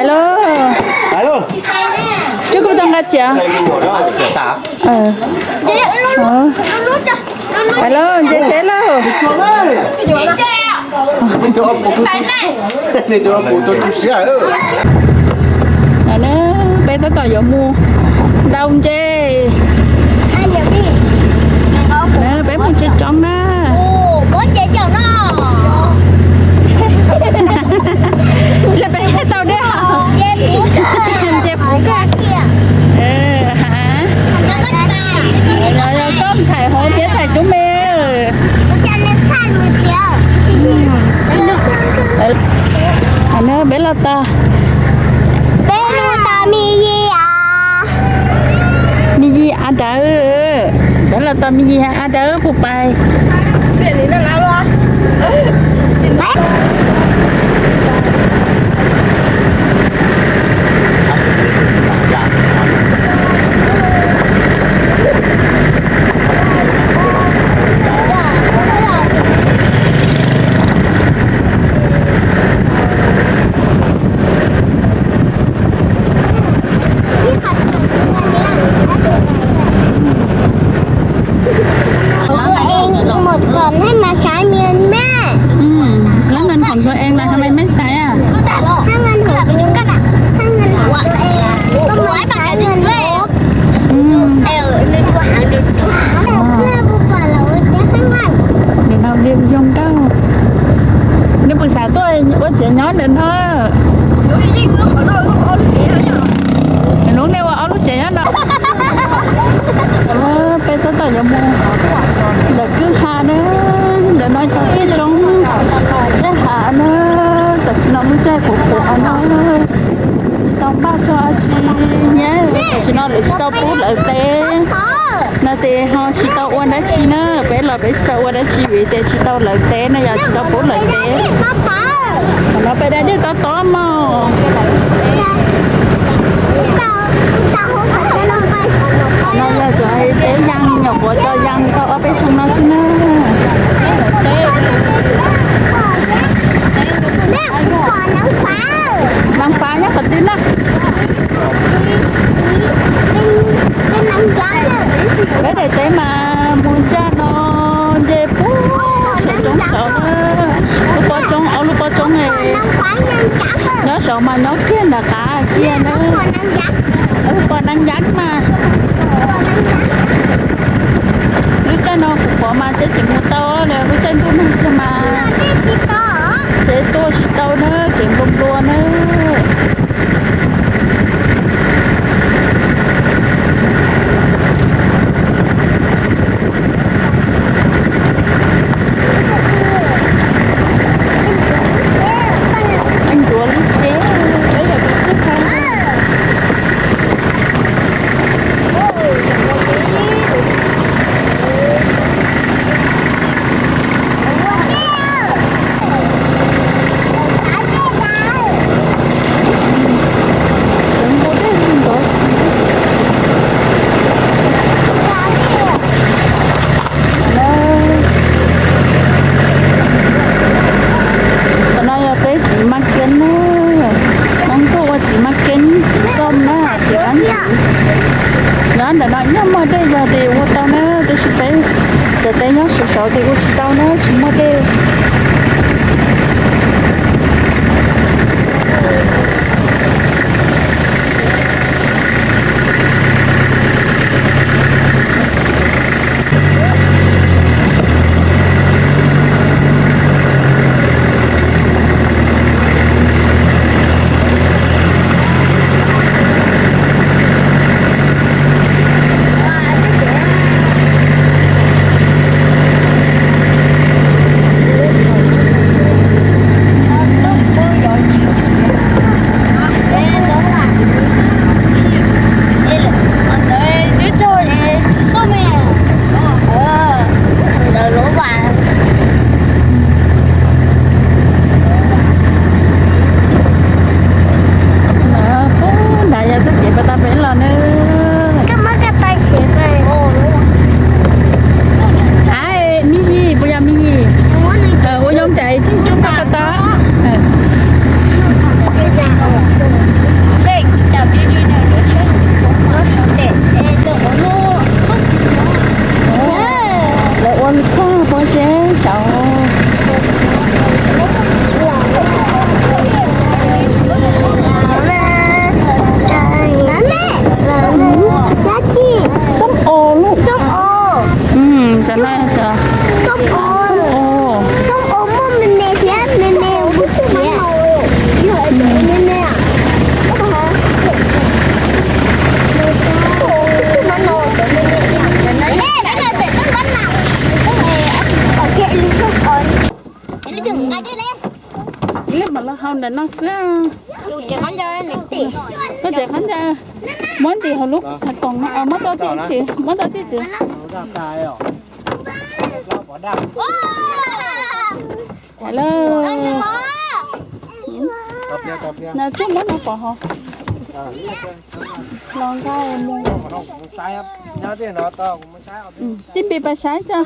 Alo. Alo. Coj kuv tau nqa tsiav. Alo, ntsia tsheb lauj. Peb tab tom yuav mus ntaus ntses. Peb mus tsev tsoom na. Peb tau dej. Ntses puv kawg. Yog koj thaij hauv thiab thaij cov me. Peb los txog. Peb los txog Mi Yis. Mi Yis av dawb. Peb los txog Mi Yis av dawb puas pais. Một cọng hay mà xài miền mẹ. Có ngân hàng của em là hôm nay mới xài à? Có tài lộc. Hai ngân hàng của em. Con muốn xài ngân hàng. Em, em mua hàng được. Nws no vim zoo nkauj. Nws puas xav tuaj ua tsev nyob ntawm no? Hnub nej ua ob lub tsev nyob no. Peb tab tom yuav mus lawm kwj ha na. Ntawm no cov teb roob, tej hav na. Tam sim no lub caij qhuav qhuav no, tsis tau npaj txog dab tsi thiab. Tam sim no lawv tsis tau pub lawv teb no ces ho tsis tau ua dab tsi na. Peb los peb tsis tau ua dab tsi vim tias tsis tau lawv teb na, yog tsis tau pub lawv teb. Thaum no peb da dej tob tob mog. Qhov no yog cov teb yaj, nyuam qhuav tso yaj tau ob peb xyoo no xwb na. Naj fav nyob qhov twg na? Peb daim teb mas mus ncaj no, nce puag saum roob saud, lub pob roob, ob lub pob roob nyob saud mas nyob kiag nram qab kiag na. Pom neeg yab mas. Ua tau na, tab sis peb cov teb nyob saum saud ces ua tsis tau na, tsis muaj dej. Pub nrad yog txoj kev pas tau peb los na. Ai, mi yim, puas yog mi yim? Ua yoo cas tseem coob koj pas tau. Lawv ua lub thaj pua seb saud. Xab o lub. Cov no cov xab o. Ib leeg mam los hau ntawm no xwb. Koj tseem qab ncauj, muab ntim hauv lub qhov toom no, muab tau tib tsi, muab tau tib tsi. Los, no tsuag muab no pov hauv. Los nqa mus. Tib npi pas saib tso.